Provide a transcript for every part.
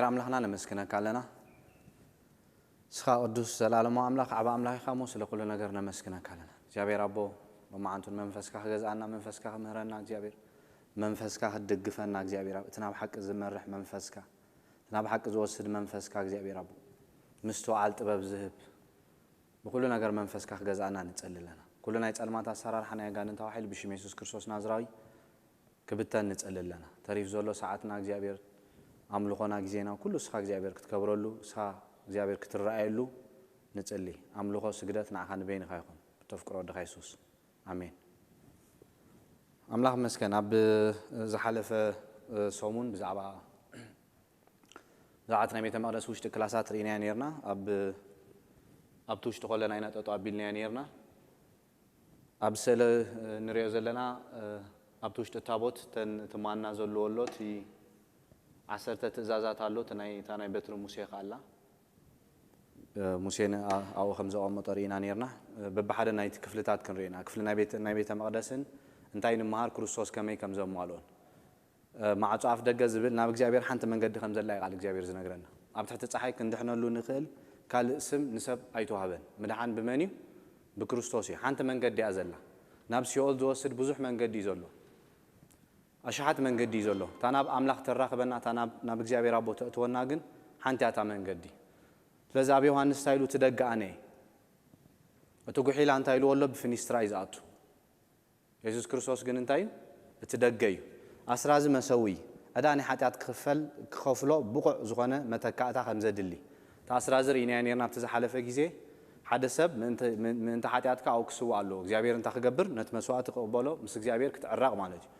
ኣምላኽና ነመስግነካ ኣለና። ንስኻ ቅዱስ ዘላለማዊ ኣምላኽ ዓቢ ኣምላኽ ኢኻ እሞ ስለ ኩሉ ነገር ነመስግነካ ኣለና። እግዚኣብሔር ኣቦ፣ ሎማዓንቱን መንፈስካ ክገዝኣና፣ መንፈስካ ክምህረና እግዚኣብሔር፣ መንፈስካ ክትድግፈና እግዚኣብሔር፣ እቲ ናብ ሓቂ ዝመርሕ መንፈስካ፣ እቲ ናብ ሓቂ ዝወስድ መንፈስካ እግዚኣብሔር ኣቦ፣ ምስትውዓል ጥበብ ዝህብ፣ ብኩሉ ነገር መንፈስካ ክገዝኣና ንጸሊ ኣለና። ኩሉ ናይ ጸልማት ኣሰራርሓ ናይ ኣጋንንታዊ ሓይሊ ብሽም የሱስ ክርስቶስ ናዝራዊ ክብተን ንጸሊ ኣለና። ተሪፍ ዘሎ ሰዓትና እግዚኣብሔር፣ ኣምልኾና፣ ግዜና ኩሉ እስኻ እግዚኣብሔር ክትከብረሉ፣ እስኻ እግዚኣብሔር ክትረኣየሉ ንጽሊ። ኣምልኾ ስግደት ንዓኻ ንበይንኻ ይኹን። ብተፍቅሮ ወድኻ የሱስ። ኣሜን። ኣምላኽ መስገን። ኣብ ዝሓለፈ ሰሙን ብዛዕባ ብዛዕባ ናይ ቤተ መቕደስ ውሽጢ ክላሳት ርኢናዮ ነርና። ኣብ ኣብቲ ውሽጢ ከለና ኢና ጠጠው ኣቢልናዮ ነርና። ኣብ ስእሊ ንሪኦ ዘለና ኣብቲ ውሽጢ ታቦት ተን እቲ ማና ዘለዎ ኣሎ፣ እቲ ዓሰርተ ትእዛዛት ኣሎ፣ እቲ ናይ እታ ናይ በትሪ ሙሴ ከኣላ ሙሴ ን- ኣብኡ ከም ዘቐመጦ ርኢና ነርና። በብሓደ ናይቲ ክፍልታት ክንርኢ ኢና። ክፍሊ ናይ ቤተ ናይ ቤተ መቕደስን እንታይ ንምሃር፣ ክርስቶስ ከመይ ከም ዘማልኦን። ማዕጾ ኣፍ ደገ ዝብል ናብ እግዚኣብሔር ሓንቲ መንገዲ ከም ዘላ እዩ ቃል እግዚኣብሔር ዝነግረና። ኣብ ትሕቲ ጸሓይ ክንድሕነሉ ንኽእል ካልእ ስም ንሰብ ኣይተዋህበን። ምድሓን ብመን እዩ? ብክርስቶስ እዩ። ሓንቲ መንገዲ እያ ዘላ። ናብ ሲኦል ዝወስድ ብዙሕ መንገዲ እዩ ዘሎ። ኣሽሓት መንገዲ እዩ ዘሎ። እታ ናብ ኣምላኽ ተራኽበና፣ እታ ናብ ናብ እግዚኣብሔር ኣቦ ተእትወና ግን ሓንቲ እያ እታ መንገዲ። ስለዚ ኣብ ዮሃንስ እንታይ ኢሉ? እቲ ደገ ኣነ እየ። እቲ ጉሒላ እንታይ ኢልዎ ኣሎ? ብፍኒስትራ እዩ ዝኣቱ። የሱስ ክርስቶስ ግን እንታይ እዩ? እቲ ደገ እዩ። ኣስራዚ መሰዊ ዕዳ ናይ ሓጢኣት ክኽፈል ክኸፍሎ ብቑዕ ዝኾነ መተካእታ ከም ዘድሊ። እቲ ኣስራዚ ርኢናዮ ነርና ኣብቲ ዝሓለፈ ግዜ። ሓደ ሰብ ምእንቲ ም- ምእንቲ ሓጢኣትካ ኣብኡ ክስውእ ኣለዎ። እግዚኣብሔር እንታይ ክገብር? ነቲ መስዋእቲ ክቕበሎ፣ ምስ እግዚኣብሔር ክትዕረቕ ማለት እዩ።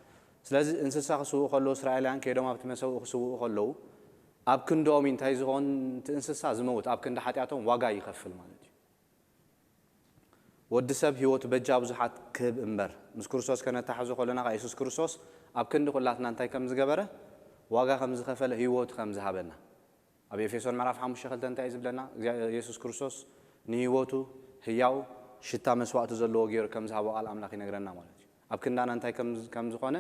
ስለዚ እንስሳ ክስውኡ ከለዉ፣ እስራኤላውያን ከይዶም ኣብቲ መሰውኢ ክስውኡ ከለዉ፣ ኣብ ክንድኦም እዩ እንታይ ዝኸውን? እቲ እንስሳ ዝመውት፣ ኣብ ክንዲ ሓጢኣቶም ዋጋ ይኸፍል ማለት እዩ። ወዲ ሰብ ህይወቱ በጃ ብዙሓት ክህብ እምበር። ምስ ክርስቶስ ከነተሓሕዞ ከለና ከኣ የሱስ ክርስቶስ ኣብ ክንዲ ኩላትና እንታይ ከም ዝገበረ፣ ዋጋ ከም ዝኸፈለ፣ ህይወቱ ከም ዝሃበና። ኣብ ኤፌሶን ምዕራፍ ሓሙሽተ ክልተ እንታይ እዩ ዝብለና? እግዚኣብ- የሱስ ክርስቶስ ንህይወቱ ህያው ሽታ መስዋእቲ ዘለዎ ገይሩ ከም ዝሃቦ ቃል ኣምላኽ ይነግረና ማለት እዩ። ኣብ ክንዳና እንታይ ከም ከም ዝኾነ፣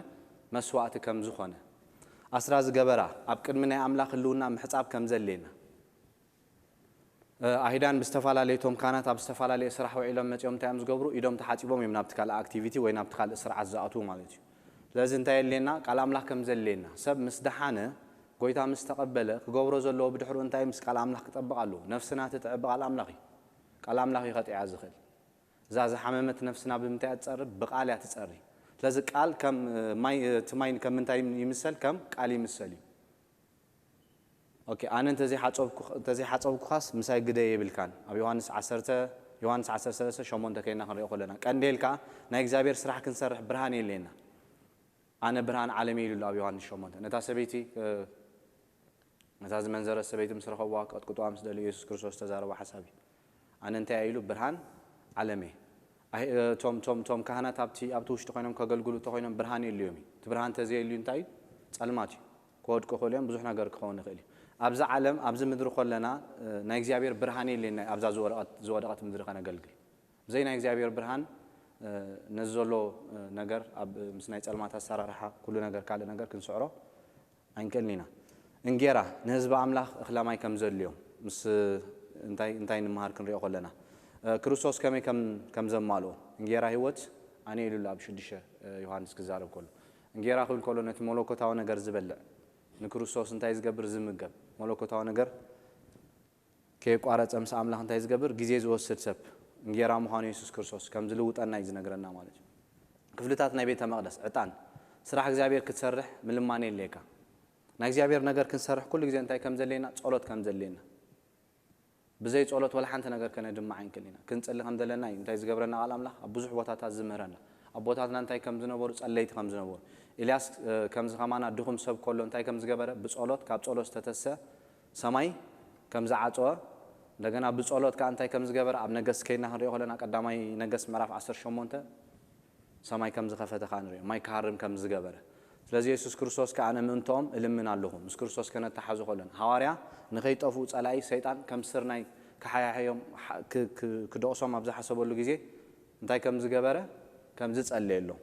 መስዋእቲ ከም ዝኾነ። ኣስራ ዝገበራ ኣብ ቅድሚ ናይ ኣምላኽ ህልውና ምሕጻብ ከም ዘድልየና። ኣይሁዳን ብዝተፈላለየ፣ እቶም ካህናት ኣብ ዝተፈላለየ ስራሕ ውዒሎም መጺኦም እንታይ እዮም ዝገብሩ? ኢዶም ተሓጺቦም እዮም ናብቲ ካልእ ኣክቲቪቲ ወይ ናብቲ ካልእ ስርዓት ዝኣትዉ ማለት እዩ። ስለዚ እንታይ የድልየና? ቃል ኣምላኽ ከም ዘድልየና። ሰብ ምስ ደሓነ፣ ጎይታ ምስ ተቐበለ፣ ክገብሮ ዘለዎ ብድሕሩ እንታይ? ምስ ቃል ኣምላኽ ክጠብቕ ኣለዎ። ነፍስና ትጥዕብ ብቃል ኣምላኽ እዩ። ቃል ኣምላኽ እዩ ከጥዕያ ዝኽእል። እዛ ዝሓመመት ነፍስና ብምንታይ እያ ትጸሪ? ብቃል እያ ትጸሪ። ስለዚ ቃል ከም ማይ፣ እቲ ማይ ከም ምንታይ ይምሰል? ከም ቃል ይምሰል እዩ። ኦኬ፣ ኣነ እንተዘይሓጸብኩ- እንተዘይሓጸብኩኻስ ምሳይ ግደ የብልካን። ኣብ ዮሃንስ ዓሰርተ፣ ዮሃንስ ዓሰርተ ሰለስተ ሸሞንተ ከይና ክንሪኦ ከለና፣ ቀንዴል ከኣ ናይ እግዚኣብሔር ስራሕ ክንሰርሕ ብርሃን የድልየና። ኣነ ብርሃን ዓለም እየ ኢሉ ኣሎ ኣብ ዮሃንስ ሸሞንተ። ነታ ሰበይቲ፣ እ፣ ነታ ዝመንዘረት ሰበይቲ ምስ ረኸብዋ፣ ቀጥቅጥዋ ምስ ደልዩ፣ የሱስ ክርስቶስ ዝተዛረቦ ሓሳብ እዩ። ኣነ እንታይ እየ ኢሉ? ብርሃን ዓለም እየ። ኣይ-፣ እ፣ እቶም- እቶም- እቶም ካህናት ኣብቲ ኣብቲ ውሽጢ ኮይኖም ከገልግሉ እንተኮይኖም ብርሃን የድልዮም እዩ። እቲ ብርሃን እንተዘየልዩ እንታይ እዩ? ጸልማት እዩ። ክወድቁ ይኽእሉ እዮም። ብዙሕ ነገር ክኸውን ይኽእል እዩ። ኣብዚ ዓለም፣ ኣብዚ ምድሪ ከለና፣ እ፣ ናይ እግዚኣብሔር ብርሃን የድልየና እዩ፣ ኣብዛ ዝወደቐት- ዝወደቐት ምድሪ ከነገልግል። ብዘይ ናይ እግዚኣብሔር ብርሃን፣ እ፣ ነዚ ዘሎ፣ እ፣ ነገር ኣብ- ምስ ናይ ጸልማት ኣሰራርሓ ኩሉ ነገር ካልእ ነገር ክንስዕሮ ኣይንክእልን ኢና። እንጌራ ንህዝቢ ኣምላኽ እኽለ ማይ ከም ዘድልዮም ምስ እንታይ እንታይ ንምሃር ክንሪኦ ከለና፣ እ፣ ክርስቶስ ከመይ ከም ከም ዘማልኦ፣ እንጌራ ህይወት ኣነ ኢሉ ኣሎ ኣብ ሽዱሽተ፣ እ፣ ዮሃንስ ክዛረብ ከሎ። እንጌራ ክብል ከሎ ነቲ መለኮታዊ ነገር ዝበልዕ፣ ንክርስቶስ እንታይ ዝገብር? ዝምገብ። መለኮታዊ ነገር ከየቋረጸ ምስ ኣምላኽ እንታይ ዝገብር? ግዜ ዝወስድ ሰብ፣ እንጌራ ምዃኑ የሱስ ክርስቶስ ከም ዝልውጠና እዩ ዝነግረና ማለት እዩ። ክፍልታት ናይ ቤተ መቕደስ፣ ዕጣን፣ ስራሕ እግዚኣብሔር ክትሰርሕ ምልማን የድልየካ። ናይ እግዚኣብሔር ነገር ክንሰርሕ ኩሉ ግዜ እንታይ ከም ዘድልየና? ጸሎት ከም ዘድልየና። ብዘይ ጸሎት ወላ ሓንቲ ነገር ከነድምዕ ኣይንክእል ኢና። ክንጽሊ ከም ዘለና እዩ እንታይ ዝገብረና ቃል ኣምላኽ ኣብ ብዙሕ ቦታታት ዝምህረና። ኣቦታትና እንታይ ከም ዝነበሩ፣ ጸለይቲ ከም ዝነበሩ። ኤልያስ፣ እ፣ ከምዚ ከማና ድኹም ሰብ ከሎ እንታይ ከም ዝገበረ? ብጸሎት፣ ካብ ጸሎት ዝተተሰ ሰማይ ከም ዝዓጸወ፣ እንደገና ብጸሎት ከኣ እንታይ ከም ዝገበረ ኣብ ነገስት ከይድና ክንሪኦ ከለና፣ ቀዳማይ ነገስት ምዕራፍ ዓሰርተ ሸሞንተ ሰማይ ከም ዝኸፈተ ከኣ ንሪኦ፣ ማይ ክሃርም ከም ዝገበረ። ስለዚ የሱስ ክርስቶስ ከኣ ኣነ ምእንትኦም እልምን ኣለኹ፣ ምስ ክርስቶስ ከነተሓዞ ከለና። ሃዋርያ ንኸይጠፍኡ ጸላኢ ሰይጣን ከም ስርናይ ክሓያሕዮም፣ ሓ- ክ- ክ- ክደቕሶም ኣብ ዝሓሰበሉ ግዜ እንታይ ከም ዝገበረ? ከም ዝጸለየሎም።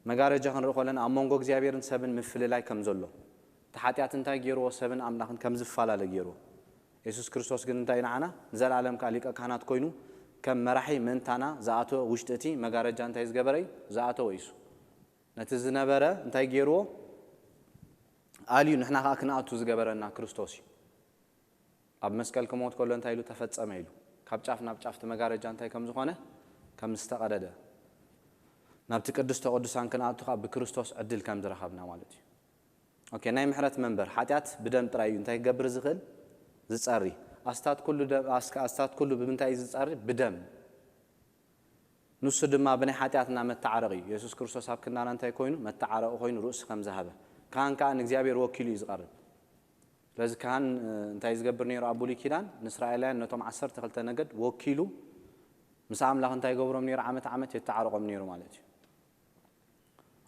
መጋረጃ ክንርኢ ከለና ኣብ መንጎ እግዚኣብሔርን ሰብን ምፍልላይ ከም ዘሎ፣ እቲ ሓጢኣት እንታይ ገይርዎ? ሰብን ኣምላኽን ከም ዝፈላለ ገይርዎ። የሱስ ክርስቶስ ግን እንታይ ንዓና ንዘለኣለም ከኣ ሊቀ ካህናት ኮይኑ ከም መራሒ ምእንታና ዝኣተወ ውሽጢ እቲ መጋረጃ እንታይ ዝገበረ እዩ? ዝኣተወ እዩ። ነቲ ዝነበረ እንታይ ገይርዎ? ኣልዩ ንሕና ከኣ ክንኣቱ ዝገበረና ክርስቶስ እዩ። ኣብ መስቀል ክሞት ከሎ እንታይ ኢሉ ተፈጸመ ኢሉ? ካብ ጫፍ ናብ ጫፍ እቲ መጋረጃ እንታይ ከም ዝኾነ? ከም ዝተቐደደ። ናብቲ ቅድስተ ቅዱሳን ክንኣቱ ከኣ ብክርስቶስ ዕድል ከም ዝረኸብና ማለት እዩ። ኦኬ፣ ናይ ምሕረት መንበር ሓጢኣት ብደም ጥራይ እዩ እንታይ ክገብር ዝኽእል? ዝጸሪ። ኣስታት ኩሉ ደም፣ ኣስካ-፣ ኣስታት ኩሉ ብምንታይ እዩ ዝጸሪ? ብደም። ንሱ ድማ ብናይ ሓጢኣትና መተዓረቒ እዩ። የሱስ ክርስቶስ ኣብ ክንዳና እንታይ ኮይኑ? መተዓረቒ ኮይኑ ርእሱ ከም ዝሃበ። ካህን ከኣ ንእግዚኣብሔር ወኪሉ እዩ ዝቐርብ። ስለዚ ካህን፣ እ፣ እንታይ ዝገብር ነይሩ ኣብ ብሉይ ኪዳን? ንእስራኤላውያን ነቶም ዓሰርተ ክልተ ነገድ ወኪሉ ምስ ኣምላኽ እንታይ ይገብሮም ነይሩ? ዓመት ዓመት የተዓርቖም ነይሩ ማለት እዩ።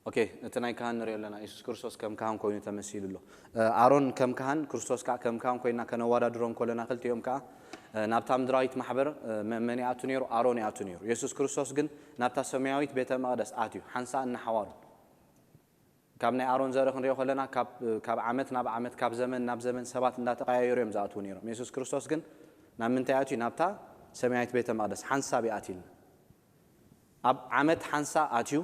ኦኬ፣ እቲ ናይ ካህን ንሪኦ ኣለና። የሱስ ክርስቶስ ከም ካህን ኮይኑ ተመሲሉ ኣሎ። እ፣ ኣሮን ከም ካህን፣ ክርስቶስ ከኣ ከም ካህን ኮይና ከነወዳድሮም ከለና ክልቲኦም ከኣ፣ እ፣ ናብታ ምድራዊት ማሕበር፣ እ፣ መ-፣ መን ይኣቱ ነይሩ? ኣሮን ይኣቱ ነይሩ። የሱስ ክርስቶስ ግን ናብታ ሰማያዊት ቤተ መቕደስ ኣትዩ፣ ሓንሳእ እናሓዋሩ። ካብ ናይ ኣሮን ዘርኢ ክንሪኦ ከለና ካብ፣ ካብ ዓመት ናብ ዓመት፣ ካብ ዘመን ናብ ዘመን ሰባት እንዳተቐያየሩ እዮም ዝኣትዉ ነይሮም። የሱስ ክርስቶስ ግን ናብ ምንታይ ኣትዩ? ናብታ ሰማያዊት ቤተ መቕደስ ሓንሳብ ይኣትዩልና። ኣብ ዓመት ሓንሳ ኣትዩ፣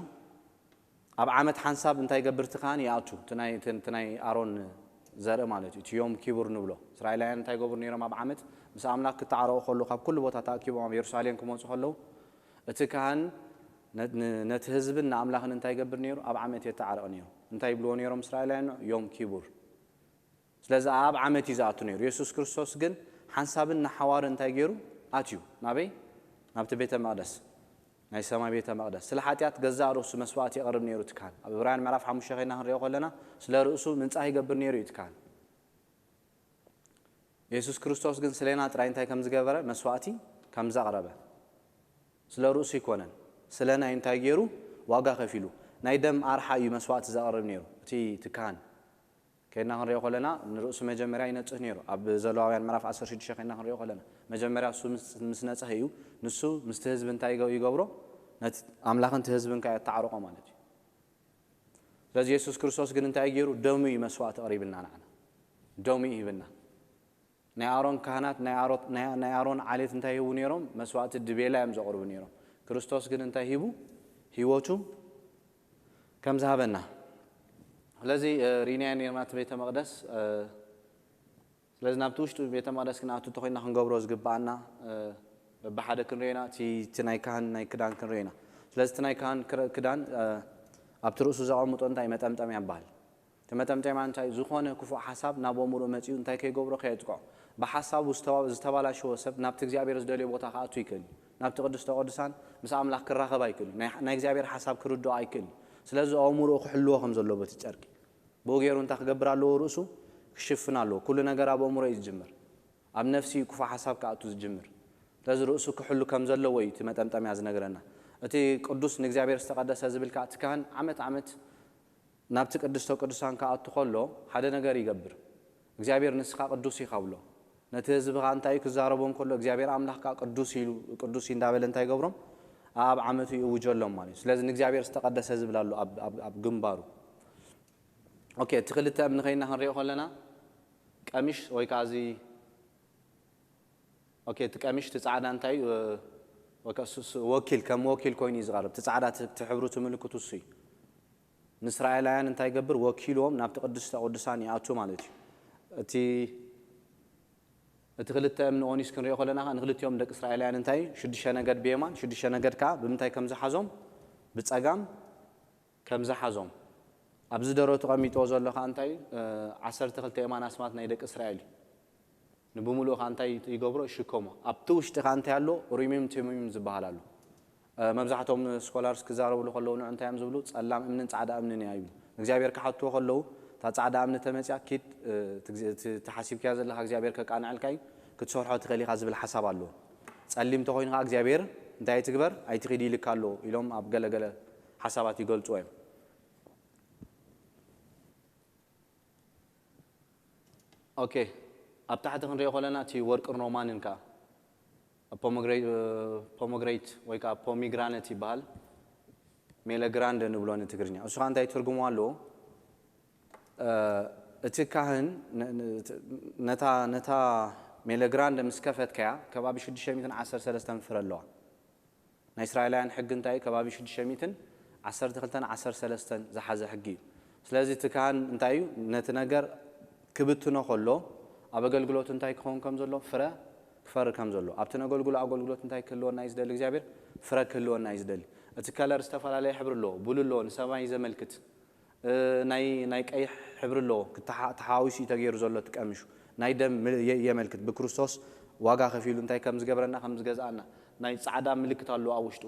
ኣብ ዓመት ሓንሳብ እንታይ ይገብር እቲ ካህን? ይኣቱ። እቲ ናይ፣ እቲ፣ እቲ ናይ ኣሮን ዘርኢ ማለት እዩ። እቲ ዮም ኪቡር ንብሎ። እስራኤላውያን እንታይ ይገብሩ ነይሮም? ኣብ ዓመት ምስ ኣምላኽ ክተዓረቑ ከለዉ፣ ካብ ኩሉ ቦታ ተኣኪቦም ኣብ የሩሳሌም ክመጹ ከለዉ፣ እቲ ካህን ነ-፣ ን-፣ ነቲ ህዝብን ንኣምላኽን እንታይ ይገብር ነይሩ? ኣብ ዓመት የተዓርቕ ነይሩ። እንታይ ይብልዎ ነይሮም እስራኤላውያን? ዮም ኪቡር። ስለዚ ኣብ ዓመት እዩ ዝኣቱ ነይሩ። የሱስ ክርስቶስ ግን ሓንሳብን ንሓዋር እንታይ ገይሩ? ኣትዩ። ናበይ? ናብቲ ቤተ መቕደስ። ናይ ሰማይ ቤተ መቕደስ። ስለ ሓጢኣት ገዛእ ርእሱ መስዋእቲ የቕርብ ነይሩ እቲ ካህን። ኣብ ዕብራውያን ምዕራፍ ሓሙሽተ ኸይና ክንሪኦ ከለና ስለ ርእሱ ምንጻህ ይገብር ነይሩ እዩ እቲ ካህን። የሱስ ክርስቶስ ግን ስለና ጥራይ እንታይ ከም ዝገበረ? መስዋእቲ ከም ዘቕረበ። ስለ ርእሱ ኣይኮነን። ስለና እንታይ ገይሩ? ዋጋ ከፊሉ። ናይ ደም ኣርሓ እዩ መስዋእቲ ዘቕርብ ነይሩ። እቲ፣ እቲ ካህን። ከይና ክንሪኦ ከለና ንርእሱ መጀመርያ ይነጽህ ነይሩ። ኣብ ዘለዋውያን ምዕራፍ ዓሰርተ ሽዱሽተ ከይና ክንሪኦ ከለና መጀመርያ እሱ ምስ፣ ምስ ነጽህ እዩ። ንሱ ምስቲ ህዝቢ እንታይ ይገ-፣ ይገብሮ? ነቲ ኣምላኽን እቲ ህዝብን ከኣ የተዓርቆ ማለት እዩ። ስለዚ የሱስ ክርስቶስ ግን እንታይ ገይሩ? ደሙ እዩ መስዋእቲ ኣቕሪብልና ንዓና። ደሙ እዩ ሂብና። ናይ ኣሮን ካህናት፣ ናይ ኣሮ-፣ ናይ፣ ናይ ኣሮን ዓሌት እንታይ ሂቡ ነይሮም? መስዋእቲ ድቤላ እዮም ዘቕርቡ ነይሮም። ክርስቶስ ግን እንታይ ሂቡ? ህይወቱ ከም ዝሃበና። ስለዚ፣ እ፣ ርኢናዮ ነይርና እቲ ቤተ መቕደስ፣ እ፣ ስለዚ ናብቲ ውሽጢ ቤተ መቕደስ ክንኣቱ እንተኾይንና ክንገብሮ ዝግብኣና፣ እ፣ በብሓደ ክንሪኦ ኢና፣ እቲ፣ እቲ ናይ ካህን ናይ ክዳን ክንሪኦ ኢና። ስለዚ እቲ ናይ ካህን ክረ-፣ ክዳን፣ እ፣ ኣብቲ ርእሱ ዘቐምጦ እንታይ መጠምጠምያ ይበሃል። እቲ መጠምጠምያ እንታይ እዩ? ዝኾነ ክፉእ ሓሳብ ናብ ኣእምሮኡ መጺኡ እንታይ ከይገብሮ? ከየጥቅዖ። ብሓሳቡ ዝተባ-፣ ዝተባላሸወ ሰብ ናብቲ እግዚኣብሔር ዝደልዮ ቦታ ክኣቱ ይክእል እዩ። ናብቲ ቅድስተ ቅዱሳን ምስ ኣምላኽ ክራኸብ ኣይክእል እዩ። ናይ፣ ናይ እግዚኣብሔር ሓሳብ ክርድኦ ኣይክእል እዩ። ስለዚ ኣእምሮኡ ክሕልዎ ከም ዘለዎ በቲ ጨርቂ። ብኡ ገይሩ እንታይ ክገብር ኣለዎ? ርእሱ ክሽፍን ኣለዎ። ኩሉ ነገር ኣብ ኣእምሮ እዩ ዝጅምር። ኣብ ነፍሲ እዩ ክፉእ ሓሳብ ክኣቱ ዝጅምር። ስለዚ ርእሱ ክሕሉ ከም ዘለዎ እዩ እቲ መጠምጠምያ ዝነግረና። እቲ ቅዱስ ንእግዚኣብሔር ዝተቐደሰ ዝብል ከኣ እቲ ካህን ዓመት ዓመት ናብቲ ቅድስተ ቅዱሳን ክኣቱ ከሎ ሓደ ነገር ይገብር። እግዚኣብሔር ንስኻ ቅዱስ ኢኻ ብሎ። ነቲ ህዝቢ ከኣ እንታይ እዩ ክዛረቦም ከሎ እግዚኣብሔር ኣምላኽ ከኣ ቅዱስ ኢሉ፣ ቅዱስ እዩ እንዳበለ እንታይ ይገብሮም? ኣብ ዓመቱ ይእውጀሎም ማለት እዩ። ስለዚ ንእግዚኣብሔር ዝተቐደሰ ዝብል ኣሎ ኣብ፣ ኣብ፣ ኣብ ግንባሩ። ኦኬ፣ እቲ ክልተ እምኒ ከይና ክንሪኦ ከለና ቀሚሽ ወይ ከኣ እዚ፣ ኦኬ፣ እቲ ቀሚሽ እቲ ጻዕዳ እንታይ እዩ? እ፣ ወይ ከኣ እሱ፣ እሱ ወኪል፣ ከም ወኪል ኮይኑ እዩ ዝቐርብ። እቲ ጻዕዳ እቲ፣ እቲ ሕብሩ፣ እቲ ምልክቱ እሱ እዩ። ንእስራኤላውያን እንታይ ይገብር? ወኪልዎም ናብቲ ቅድስተ ቅዱሳን ይኣቱ ማለት እዩ። እቲ፣ እቲ ክልተ እምኒ ኦኒስ ክንሪኦ ከለና ከኣ ንክልቲኦም ደቂ እስራኤላውያን እንታይ እዩ? ሽዱሽተ ነገድ ብየማን፣ ሽዱሽተ ነገድ ከኣ ብምንታይ ከም ዝሓዞም? ብጸጋም ከም ዝሓዞም። ኣብዚ ደረቱ ቀሚጥዎ ዘሎ ከኣ እንታይ እዩ? እ፣ ዓሰርተ ክልተ የማን ኣስማት ናይ ደቂ እስራኤል እዩ። ንብምሉኡ ከኣ እንታይ ይገብሮ? ይሽከሞ። ኣብቲ ውሽጢ ከኣ እንታይ ኣሎ? ኡሪምም ቱሚም ዝበሃል ኣሎ። እ፣ መብዛሕትኦም ስኮላርስ ክዛረብሉ ከለዉ ንዑ እንታይ እዮም ዝብሉ? ጸላም እምንን ጻዕዳ እምንን እያ ይብሉ። ንእግዚኣብሔር ክሓትዎ ከለዉ፣ እታ ጻዕዳ እምኒ ተመጽያ፣ ኪድ፣ እ፣ እቲ ግዜ-፣ እቲ፣ እቲ ሓሲብካዮ ዘለኻ እግዚኣብሔር ከቃንዐልካ እዩ፣ ክትሰርሖ ትኽእል ኢኻ ዝብል ሓሳብ ኣለዎ። ጸሊም እንተኾይኑ ከኣ እግዚኣብሔር እንታይ ኣይትግበር? ኣይትኺድ ኢልካ ኣሎ ኢሎም ኣብ ገለገለ ሓሳባት ይገልጽዎ እዮም። ኦኬ፣ ኣብ ታሕቲ ክንሪኦ ከለና እቲ ወርቅን ሮማንን ከኣ ፖሞግሬ-፣ ፖሞግሬት ወይ ከኣ ፖሚግራነት ይበሃል። ሜለ ግራንደ ንብሎ ንትግርኛ። እሱ ከኣ እንታይ ትርጉሙ ኣለዎ? እ፣ እቲ ካህን ነ- ነ- ነታ ነታ ሜለግራንደ ምስ ከፈትካያ ከባቢ ሽዱሽተ ሚእትን ዓሰርተ ሰለስተን ፍረ ኣለዋ። ናይ እስራኤላውያን ሕጊ እንታይ እዩ? ከባቢ ሽዱሽተ ሚእትን ዓሰርተ ክልተን ዓሰርተ ሰለስተን ዝሓዘ ሕጊ እዩ። ስለዚ እቲ ካህን እንታይ እዩ? ነቲ ነገር ክብትኖ ከሎ ኣብ ኣገልግሎት እንታይ ክኸውን ከም ዘሎ፣ ፍረ ክፈሪ ከም ዘሎ፣ ኣብቲ ነገልግሎ ኣገልግሎት እንታይ ክህልወና እዩ ዝደሊ እግዚኣብሔር? ፍረ ክህልወና እዩ ዝደሊ። እቲ ከለር ዝተፈላለየ ሕብሪ ኣለዎ። ቡሉ ኣለዎ፣ ንሰማይ ዘመልክት። እ፣ ናይ ናይ ቀይሕ ሕብሪ ኣለዎ፣ ክተሓ- ተሓዋዊሱ እዩ ተገይሩ ዘሎ እቲ ቀምሹ። ናይ ደም ምል- የ- የመልክት። ብክርስቶስ ዋጋ ከፊሉ እንታይ ከም ዝገብረና፣ ከም ዝገዝኣና። ናይ ጻዕዳ ምልክት ኣለዎ ኣብ ውሽጡ።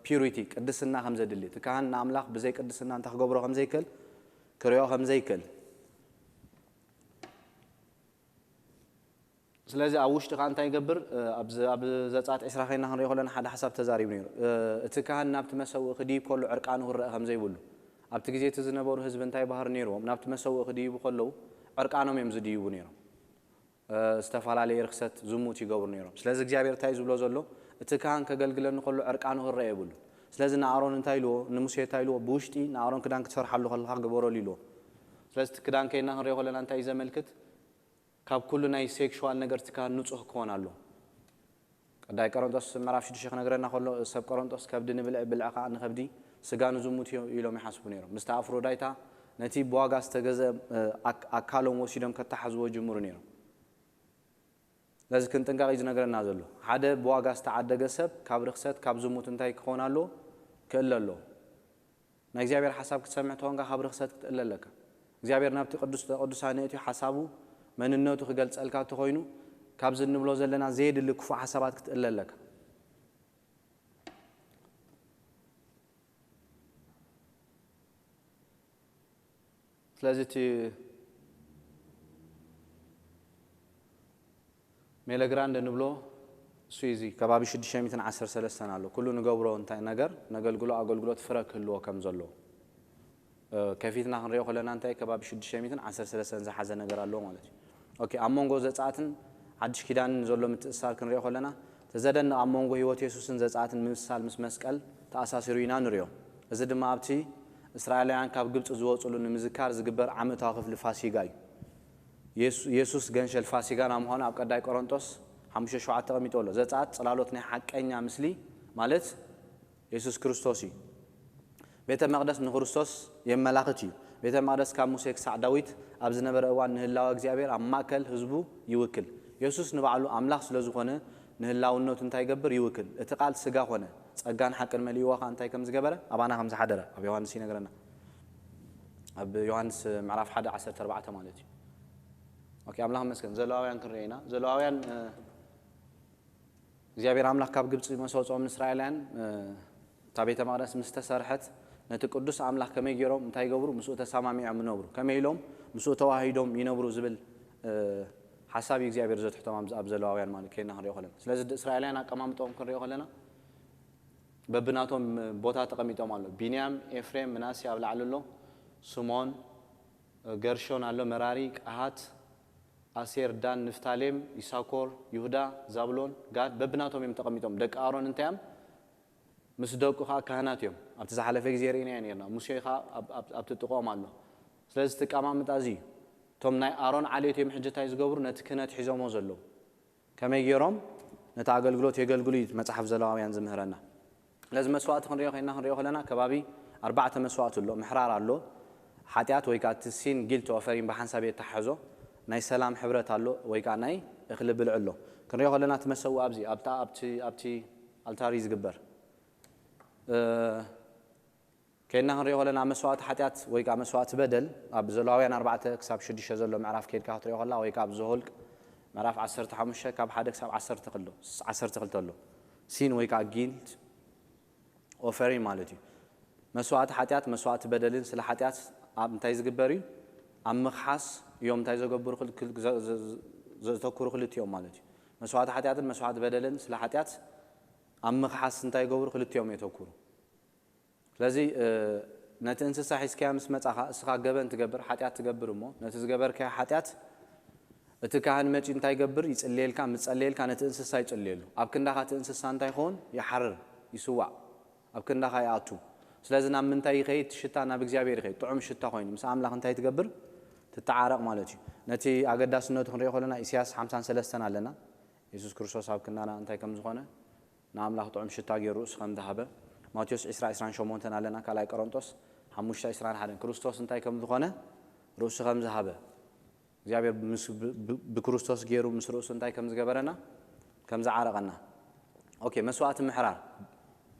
ፒዩሪቲ፣ ቅድስና ከም ዘድሊ፣ እቲ ካህን ንኣምላኽ ብዘይ ቅድስና እንታይ ክገብሮ ከም ዘይክእል፣ ክሪኦ ከም ዘይክእል። ስለዚ ኣብ ውሽጢ ከኣ እንታይ ይገብር? ኣብ ዘጻት ዕስራ ኮይና ክንሪኦ ከለና ሓደ ሓሳብ ተዛሪቡ ነይሩ። እቲ ካህን ናብቲ መሰውኢ ክድይብ ከሎ ዕርቃኑ ክረአ ከም ዘይብሉ፣ ኣብቲ ግዜ እቲ ዝነበሩ ህዝቢ እንታይ ባህሪ ነይርዎም? ናብቲ መሰውኢ ክድይቡ ከለዉ ዕርቃኖም እዮም ዝድይቡ ነይሮም። ዝተፈላለየ ርክሰት፣ ዝሙት ይገብሩ ነይሮም። ስለዚ እግዚኣብሔር እንታይ እዩ ዝብሎ ዘሎ? እቲ ካህን ከገልግለኒ ከሎ ዕርቃኑ ክረአ የብሉ። ስለዚ ንኣሮን እንታይ ኢልዎ? ንሙሴ እንታይ ኢልዎ? ብውሽጢ ንኣሮን ክዳን ክትሰርሓሉ ከለኻ ግበረሉ ኢልዎ። ስለዚ እቲ ክዳን ከይና ክንሪኦ ከለና እንታይ እዩ ዘመልክት? ካብ ኩሉ ናይ ሴክሹዋል ነገር እቲ ካህን ንጹህ ክኾን ኣሎ። ቀዳይ ቆሮንጦስ ምዕራፍ ሽዱሽተ ክነግረና ከሎ፣ ሰብ ቆሮንጦስ ከብዲ ንብልዒ፣ ብልዒ ከኣ ንኸብዲ፣ ስጋ ንዝሙት እዩ ኢሎም ይሓስቡ ነይሮም። ምስቲ ኣፍሮዳይታ ነቲ ብዋጋ ዝተገዘ ኣካሎም ወሲዶም ከተሓዝዎ ጅምሩ ነይሮም። ስለዚ ክንጥንቀቕ እዩ ዝነግረና ዘሎ። ሓደ ብዋጋ ዝተዓደገ ሰብ ካብ ርክሰት፣ ካብ ዝሙት እንታይ ክኸውን ኣለዎ? ክእለ ኣለዎ። ናይ እግዚኣብሔር ሓሳብ ክትሰምዕ ተኾንካ ካብ ርክሰት ክትእለ ኣለካ። እግዚኣብሔር ናብቲ ቅዱስ ቅዱሳን የእትዩ ሓሳቡ መንነቱ ክገልጸልካ ተኾይኑ ካብዚ እንብሎ ዘለና ዘየድሊ ክፉእ ሓሳባት ክትእለ ኣለካ። ስለዚ እቲ ሜለግራንድ እንብሎ እሱ እዚ ከባቢ ሽዱሽተ ሚእትን ዓሰርተ ሰለስተን ኣሎ። ኩሉ ንገብሮ እንታይ ነገር ነገልግሎ ኣገልግሎት ፍረ ክህልዎ ከም ዘለዎ ከፊትና ክንሪኦ ከለና እንታይ ከባቢ ሽዱሽተ ሚእትን ዓሰርተ ሰለስተን ዝሓዘ ነገር ኣለዎ ማለት እዩ። ኦኬ፣ ኣብ መንጎ ዘጻትን ሓድሽ ኪዳንን ዘሎ ምትእስሳር ክንሪኦ ከለና ተዘደንቕ ኣብ መንጎ ህይወት የሱስን ዘጻትን ምምስሳል ምስ መስቀል ተኣሳሲሩ ኢና ንሪኦ። እዚ ድማ ኣብቲ እስራኤላውያን ካብ ግብጺ ዝወጽሉ ንምዝካር ዝግበር ዓመታዊ ክፍሊ ፋሲጋ እዩ። የሱስ ገንሸል ፋሲጋና ምዃኑ ኣብ ቀዳይ ቆሮንጦስ ሓሙሽተ ሸውዓተ ተቐሚጡ ኣሎ። ዘጸኣት ጽላሎት ናይ ሓቀኛ ምስሊ ማለት የሱስ ክርስቶስ እዩ። ቤተ መቕደስ ንክርስቶስ የመላኽት እዩ። ቤተ መቕደስ ካብ ሙሴ ክሳዕ ዳዊት ኣብ ዝነበረ እዋን ንህላወ እግዚኣብሔር ኣብ ማእከል ህዝቡ ይውክል። የሱስ ንባዕሉ ኣምላኽ ስለ ዝኾነ ንህላውነቱ እንታይ ይገብር? ይውክል። እቲ ቃል ስጋ ኾነ፣ ጸጋን ሓቅን መሊእዎ ኸኣ እንታይ ከም ዝገበረ ኣባና ከም ዝሓደረ ኣብ ዮሃንስ ይነግረና። ኣብ ዮሃንስ ምዕራፍ ሓደ ዓሰርተ ኣርባዕተ ማለት እዩ። ኦኬ፣ ኣምላኽ ይመስገን። ዘለዋውያን ክንሪኦ ኢና። ዘለዋውያን እግዚኣብሔር ኣምላኽ ካብ ግብጺ መሰ ወፅኦም ንእስራኤላውያን እታ ቤተ መቅደስ ምስ ተሰርሐት ነቲ ቅዱስ ኣምላኽ ከመይ ገይሮም እንታይ ይገብሩ? ምስኡ ተሰማሚዖም ይነብሩ። ከመይ ኢሎም ምስኡ ተዋሂዶም ይነብሩ ዝብል ሓሳብ እዩ እግዚኣብሔር ዘትሕቶም ኣብ ዘለዋውያን ማለት ከይና ክንሪኦ ከለና። ስለዚ እስራኤላውያን ኣቀማምጦም ክንሪኦ ከለና በብናቶም ቦታ ተቐሚጦም ኣሎ። ቢንያም፣ ኤፍሬም፣ ምናሴ ኣብ ላዕሊ ኣሎ። ስሞን፣ ገርሾን ኣሎ። መራሪ፣ ቀሃት፣ ኣሴር፣ ዳን፣ ንፍታሌም፣ ይሳኮር፣ ይሁዳ፣ ዛብሎን፣ ጋድ በብናቶም እዮም ተቐሚጦም። ደቂ ኣሮን እንታይ እዮም? ምስ ደቁ ከዓ ካህናት እዮም። ኣብቲ ዝሓለፈ ግዜ ርኢናዮ ነርና። ሙሴ ከዓ ኣብቲ ጥቕኦም ኣሎ። ስለዚ እቲ ኣቀማምጣ እዚ እዩ። እቶም ናይ ኣሮን ዓሌት እዮም ሕጂ እንታይ ዝገብሩ? ነቲ ክህነት ሒዞሞ ዘለዉ። ከመይ ገይሮም ነቲ ኣገልግሎት የገልግሉ እዩ መጽሓፍ ዘለዋውያን ዝምህረና። ስለዚ መስዋእቲ ክንሪኦ ኮይና ክንሪኦ ከለና ከባቢ ኣርባዕተ መስዋእቲ ኣሎ። ምሕራር ኣሎ፣ ሓጢኣት ወይ ከዓ እቲ ሲን ጊልት ኦፈሪን ብሓንሳብ የተሓሕዞ፣ ናይ ሰላም ሕብረት ኣሎ ወይ ከዓ ናይ እኽሊ ብልዒ ኣሎ። ክንሪኦ ከለና እቲ መሰዊ ኣብዚ ኣብቲ ኣብቲ ኣብቲ ኣልታሪ ዝግበር ከይድና ክንሪኦ ከለና መስዋእቲ ሓጢኣት ወይ ከዓ መስዋእቲ በደል ኣብ ዘለዋውያን ኣርባዕተ ክሳብ ሽዱሽተ ዘሎ ምዕራፍ ከይድካ ክትሪኦ ከላ ወይ ከዓ ኣብ ዘሆልቅ ምዕራፍ ዓሰርተ ሓሙሽተ ካብ ሓደ ክሳብ ዓሰርተ ክሎ ዓሰርተ ክልተ ኣሎ። ሲን ወይ ከዓ ጊልት ኦፈሪን ማለት እዩ። መስዋእቲ ሓጢኣት መስዋእቲ በደልን ስለ ሓጢኣት ኣብ እንታይ ዝግበር እዩ? ኣብ ምኽሓስ እዮም እንታይ ዘገብሩ ዘተኩሩ ክልቲኦም ማለት እዩ። መስዋእቲ ሓጢኣትን መስዋእቲ በደልን ስለ ሓጢኣት ኣብ ምኽሓስ እንታይ ይገብሩ? ክልቲኦም የተኩሩ። ስለዚ ነቲ እንስሳ ሒዝካያ ምስ መጻኻ እስኻ ገበን ትገብር፣ ሓጢኣት ትገብር እሞ ነቲ ዝገበርካዮ ሓጢኣት እቲ ካህን መጺኡ እንታይ ይገብር? ይጽልየልካ። ምስ ጸለየልካ ነቲ እንስሳ ይጽልየሉ። ኣብ ክንዳኻ እቲ እንስሳ እንታይ ይኸውን? ይሓርር፣ ይስዋእ፣ ኣብ ክንዳኻ ይኣቱ። ስለዚ ናብ ምንታይ ይኸይድ? እቲ ሽታ ናብ እግዚኣብሔር ይኸይድ። ጥዑም ሽታ ኮይኑ ምስ ኣምላኽ እንታይ ትገብር? ትተዓረቕ ማለት እዩ። ነቲ ኣገዳስነቱ ክንሪኦ ከለና ኢሳያስ ሓምሳን ሰለስተን ኣለና። የሱስ ክርስቶስ ኣብ ክንዳና እንታይ ከም ዝኾነ፣ ንኣምላኽ ጥዑም ሽታ ገይሩ ርእሱ ከም ዝሃበ። ማቴዎስ ዕስራ ዕስራን ሸሞንተን ኣለና። ካልኣይ ቆሮንጦስ ሓሙሽተ ዕስራን ሓደን ክርስቶስ እንታይ ከም ዝኾነ ርእሱ ከም ዝሃበ፣ እግዚኣብሔር ምስ ብ- ብ- ብክርስቶስ ገይሩ ምስ ርእሱ እንታይ ከም ዝገበረና፣ ከም ዝዓረቐና። ኦኬ፣ መስዋእቲ ምሕራር።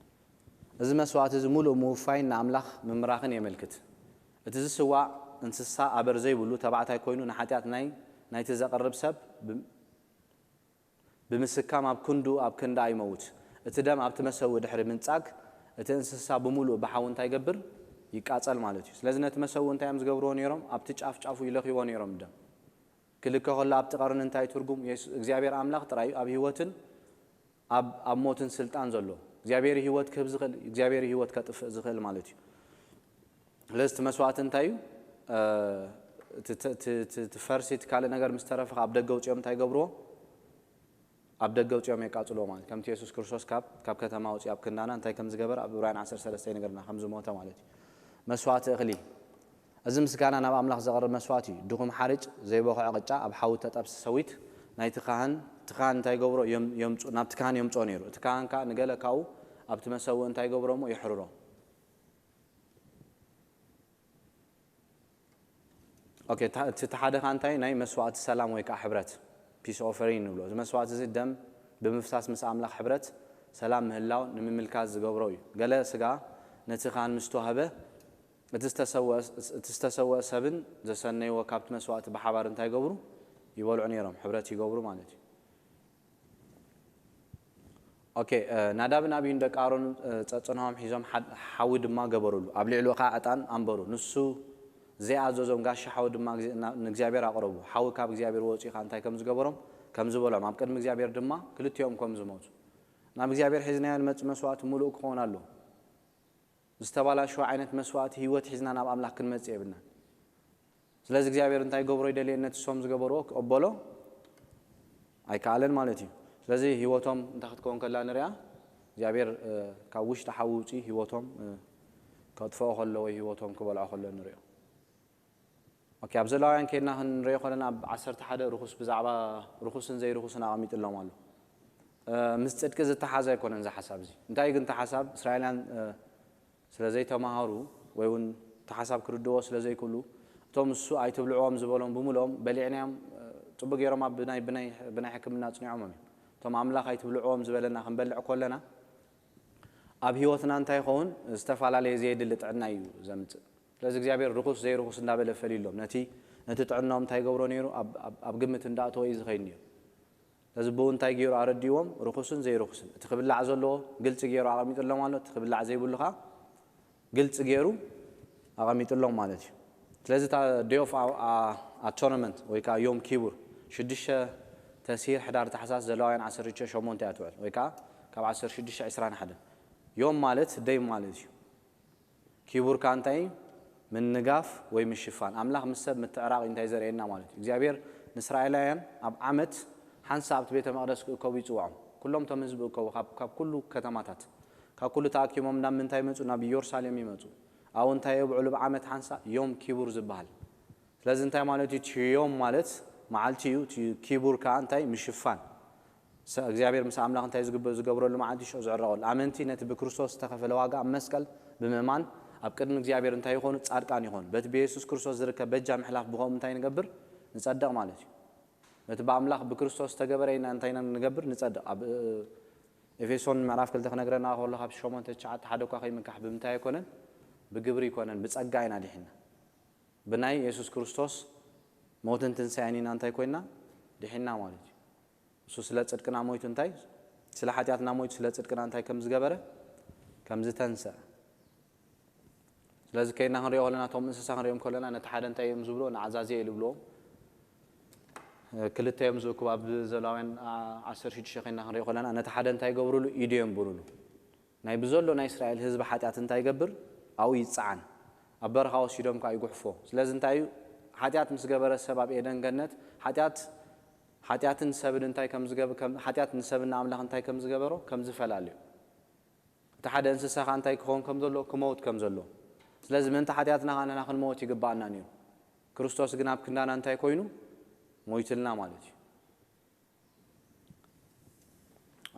እዚ መስዋእቲ እዚ ሙሉእ ምውፋይን ንኣምላኽ ምምራኽን የመልክት። እቲ ዝስዋእ እንስሳ ኣበር ዘይብሉ ተባዕታይ ኮይኑ ንሓጢኣት ናይ ናይቲ ዘቕርብ ሰብ ብ- ብምስካም ኣብ ክንዱ ኣብ ክንዳ ይመውት። እቲ ደም ኣብቲ መሰዊ ድሕሪ ምንጻግ እቲ እንስሳ ብሙሉእ ብሓዊ እንታይ ይገብር? ይቃጸል ማለት እዩ። ስለዚ ነቲ መሰዊ እንታይ እዮም ዝገብርዎ ነይሮም? ኣብቲ ጫፍ ጫፉ ይለኽይዎ ነይሮም ደም። ክልከ ከሎ ኣብቲ ቀርኒ እንታይ ትርጉም? የሱ እግዚኣብሔር ኣምላኽ ጥራይ እዩ ኣብ ህይወትን ኣብ ኣብ ሞትን ስልጣን ዘሎ። እግዚኣብሔር ህይወት ክህብ ዝኽእል፣ እግዚኣብሔር ህይወት ከጥፍእ ዝኽእል ማለት እዩ። ስለዚ እቲ መስዋእቲ እንታይ እዩ? እቲ ፈርሲ እቲ ካልእ ነገር ምስ ተረፈ ኣብ ደገ ውፅኦም እንታይ ገብርዎ? ኣብ ደገ ውፅኦም የቃፅልዎ ማለት ከምቲ የሱስ ክርስቶስ ካብ ካብ ከተማ ውፅእ ኣብ ክንዳና እንታይ ከም ዝገበረ ኣብ ዕብራውያን ዓሰርተ ሰለስተ ይነግረና ከም ዝሞተ ማለት እዩ። መስዋእቲ እኽሊ። እዚ ምስጋና ናብ ኣምላኽ ዘቕርብ መስዋእቲ እዩ። ድኹም ሓርጭ ዘይቦኽዐ ቅጫ ኣብ ሓዊ ተጠብሰ ሰዊት ናይቲ ካህን እቲ ካህን እንታይ ገብሮ? ናብቲ ካህን የምፅኦ ነይሩ። እቲ ካህን ከዓ ንገለ ካብኡ ኣብቲ መሰውእ እንታይ ገብሮ እሞ የሕርሮ። ኦኬ፣ እቲ ሓደ ካ እንታይ ናይ መስዋእቲ ሰላም ወይ ከዓ ሕብረት፣ ፒስ ኦፈሪን ንብሎ። እዚ መስዋእቲ እዚ ደም ብምፍሳስ ምስ ኣምላኽ ሕብረት ሰላም ምህላው ንምምልካት ዝገብሮ እዩ። ገለ ስጋ ነቲ ካህን ምስ ተዋህበ እቲ ዝተሰወአ ሰብን ዘሰነይዎ ካብቲ መስዋእቲ ብሓባር እንታይ ይገብሩ? ይበልዑ ነይሮም፣ ሕብረት ይገብሩ ማለት እዩ። ኦኬ፣ ናዳብን ኣብዩን ደቂ ኣሮን ጸጽንሖም ሒዞም ሓዊ ድማ ገበሩሉ፣ ኣብ ልዕሊኡ ኸዓ ዕጣን ኣንበሩ። ንሱ ዘይኣዘዞም ጋሻ ሓዊ ድማ ንእግዚኣብሔር ኣቕረቡ። ሓዊ ካብ እግዚኣብሔር ወጺኡ ኸዓ እንታይ ከም ዝገበሮም ከም ዝበልዖም፣ ኣብ ቅድሚ እግዚኣብሔር ድማ ክልቲኦም ከም ዝሞቱ። ናብ እግዚኣብሔር ሒዝናዮ ንመጽእ መስዋእቲ ምሉእ ክኸውን ኣለዎ። ዝተባላሸወ ዓይነት መስዋእቲ ህይወት ሒዝና ናብ ኣምላኽ ክንመጽእ የብልናን። ስለዚ እግዚኣብሔር እንታይ ገብሮ ይደልየ? ነቲ ሶም ዝገበርዎ ክቕበሎ ኣይከኣለን ማለት እዩ። ስለዚ ህይወቶም እንታይ ክትከውን ከላ ንሪኣ? እግዚኣብሔር ካብ ውሽጢ ሓዊ ውፅኢ ህይወቶም ከጥፍኦ ከሎ ወይ ህይወቶም ክበልዖ ከሎ ንሪኦ። ኦኬ፣ ኣብ ዘለዋውያን ከይድና ክንሪኦ ከለና ኣብ ዓሰርተ ሓደ ርኹስ ብዛዕባ ርኹስን ዘይርኹስን ኣቐሚጥሎም ኣሎ። ምስ ጽድቂ ዝተሓዘ ኣይኮነን እዚ ሓሳብ እዚ። እንታይ ግን እቲ ሓሳብ እስራኤላውያን ስለ ዘይተማሃሩ ወይ እውን እቲ ሓሳብ ክርድዎ ስለ ዘይክእሉ እቶም እሱ ኣይትብልዕዎም ዝበሎም ብምልኦም በሊዕናዮም ጽቡቅ ገይሮም ኣብ ብናይ ብናይ ብናይ ሕክምና ኣጽኒዖሞም እዮም። እቶም ኣምላኽ ኣይትብልዕዎም ዝበለና ክንበልዕ ከለና ኣብ ህይወትና እንታይ ይኸውን? ዝተፈላለየ ዘየድሊ ጥዕና እዩ ዘምጽእ። ስለዚ እግዚኣብሔር ርኹስ ዘይርኹስ እንዳበለ ፈሊሎም ነቲ ነቲ ጥዕናኦም እንታይ ገብሮ ነይሩ? ኣብ ግምት እንዳእተወ እዩ ዝኸይድ ነይሩ። ነዚ ብኡ እንታይ ገይሩ ኣረዲዎም? ርኹስን ዘይርኹስን እቲ ክብላዕ ዘለዎ ግልፂ ገይሩ ኣቐሚጥሎም ኣሎ። እቲ ክብላዕ ዘይብሉ ከዓ ግልፂ ገይሩ ኣቐሚጥሎም ማለት እዩ። ስለዚ እታ day of atonement ወይ ከዓ ዮም ኪቡር ሽዱሽተ ተስሂር ሕዳር ታሕሳስ ዘለዋውያን ዓሰርተ ሸሞንተ እያ ትውዕል ወይ ከዓ ካብ ዓሰርተ ሽዱሽተ ዕስራን ሓደን ዮም ማለት ደይ ማለት እዩ። ኪቡር ከዓ እንታይ እዩ? ምንጋፍ ወይ ምሽፋን። ኣምላኽ ምስ ሰብ ምትዕራቕ እንታይ ዘርእየና ማለት እዩ? እግዚኣብሔር ንእስራኤላውያን ኣብ ዓመት ሓንሳ ኣብቲ ቤተ መቕደስ ክእከቡ ይፅውዖም። ኩሎም እቶም ህዝቢ እከቡ ካብ ኩሉ ከተማታት ካብ ኩሉ ተኣኪቦም ናብ ምንታይ ይመፁ? ናብ ኢየሩሳሌም ይመፁ። ኣብኡ እንታይ የብዕሉ? ብዓመት ሓንሳ ዮም ኪቡር ዝበሃል። ስለዚ እንታይ ማለት እዩ? እቲ ዮም ማለት መዓልቲ እዩ። እቲ ኪቡር ከዓ እንታይ? ምሽፋን። እግዚኣብሔር ምስ ኣምላኽ እንታይ ዝገብረሉ መዓልቲ ሽዑ ዝዕረቐሉ። ኣመንቲ ነቲ ብክርስቶስ ዝተኸፈለ ዋጋ ኣብ መስቀል ብምእማን ኣብ ቅድሚ እግዚኣብሔር እንታይ ይኾኑ? ጻድቃን ይኾኑ። በቲ ብየሱስ ክርስቶስ ዝርከብ በጃ ምሕላፍ ብኸምኡ እንታይ ንገብር? ንጸድቕ ማለት እዩ። ነቲ ብኣምላኽ ብክርስቶስ ዝተገበረ ኢና እንታይ ኢና ንገብር? ንጸድቕ። ኣብ ኤፌሶን ምዕራፍ ክልተ ክነግረና ከሎ ካብ ሸሞንተ ትሽዓተ ሓደ እኳ ከይምካሕ ብምንታይ ኣይኮነን? ብግብሪ ኣይኮነን፣ ብጸጋ ኢና ድሒና። ብናይ የሱስ ክርስቶስ ሞትን ትንሳኤን ኢና እንታይ ኮይና? ድሒና ማለት እዩ። እሱ ስለ ጽድቅና ሞይቱ እንታይ? ስለ ሓጢኣትና ሞይቱ ስለ ጽድቅና እንታይ ከም ዝገበረ? ከም ዝተንሰአ። ስለዚ ከይና ክንሪኦ ከለና እቶም እንስሳ ክንሪኦም ከለና ነቲ ሓደ እንታይ እዮም ዝብልዎ? ንዓዛዝየ ኢሉ ብልዎም። ክልተ እዮም ዝእክቡ ኣብ ዘለዋውያን ዓሰርተ ሽዱሽተ ከይና ክንሪኦ ከለና ነቲ ሓደ እንታይ ይገብሩሉ? ኢዱ የንብሩሉ። ናይ ብዘሎ ናይ እስራኤል ህዝቢ ሓጢኣት እንታይ ይገብር? ኣብኡ ይጸዓን። ኣብ በረኻ ወሲዶም ከኣ ይጉሕፎ። ስለዚ እንታይ እዩ? ሓጢኣት ምስ ገበረ ሰብ ኣብ ኤደን ገነት ሓጢኣት ሓጢኣትን ሰብን እንታይ ከም ዝገብ ከም ሓጢኣት ንሰብን ንኣምላኽ እንታይ ከም ዝገበሮ ከም ዝፈላልዮ። እቲ ሓደ እንስሳ ከኣ እንታይ ክኸውን ከም ዘለዎ ክመውት ከም ዘለዎ። ስለዚ ምእንቲ ሓጢኣትና ከኣ ንሕና ክንመውት ይግባኣና ነይሩ። ክርስቶስ ግን ኣብ ክንዳና እንታይ ኮይኑ? ሞይትልና ማለት እዩ።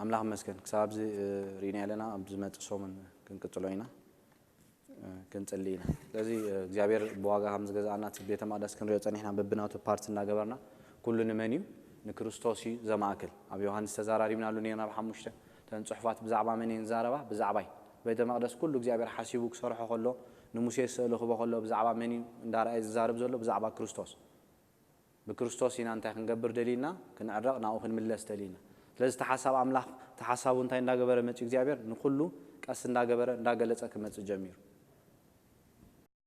ኣምላኽ ይመስገን፣ ክሳብ ኣብዚ ርኢና ኣለና። ኣብ ዝመጽእ ሰሙን ክንቅጽሎ ኢና፣ ክንጽሊ ኢና። ስለዚ እግዚኣብሔር ብዋጋ ከም ዝገዛኣና እቲ ቤተ መቕደስ ክንሪኦ ጸኒሕና፣ በብናቱ ፓርት እንዳገበርና፣ ኩሉ ንመን እዩ? ንክርስቶስ እዩ ዘማእክል። ኣብ ዮሃንስ ተዛራሪብናሉ ነርና፣ ኣብ ሓሙሽተ። እተን ጽሑፋት ብዛዕባ መን እየን ዝዛረባ? ብዛዕባይ። ቤተ መቕደስ ኩሉ እግዚኣብሔር ሓሲቡ ክሰርሖ ከሎ፣ ንሙሴ ስእሊ ክቦ ከሎ፣ ብዛዕባ መን እዩ እንዳረኣየ ዝዛረብ ዘሎ? ብዛዕባ ክርስቶስ። ብክርስቶስ ኢና እንታይ ክንገብር ደሊና? ክንዕረቕ፣ ናብኡ ክንምለስ ደሊና። ስለዚ እቲ ሓሳብ ኣምላኽ፣ እቲ ሓሳቡ እንታይ እንዳገበረ መጺኡ እግዚኣብሔር? ንኹሉ ቀስ እንዳገበረ፣ እንዳገለጸ ክመጽእ ጀሚሩ።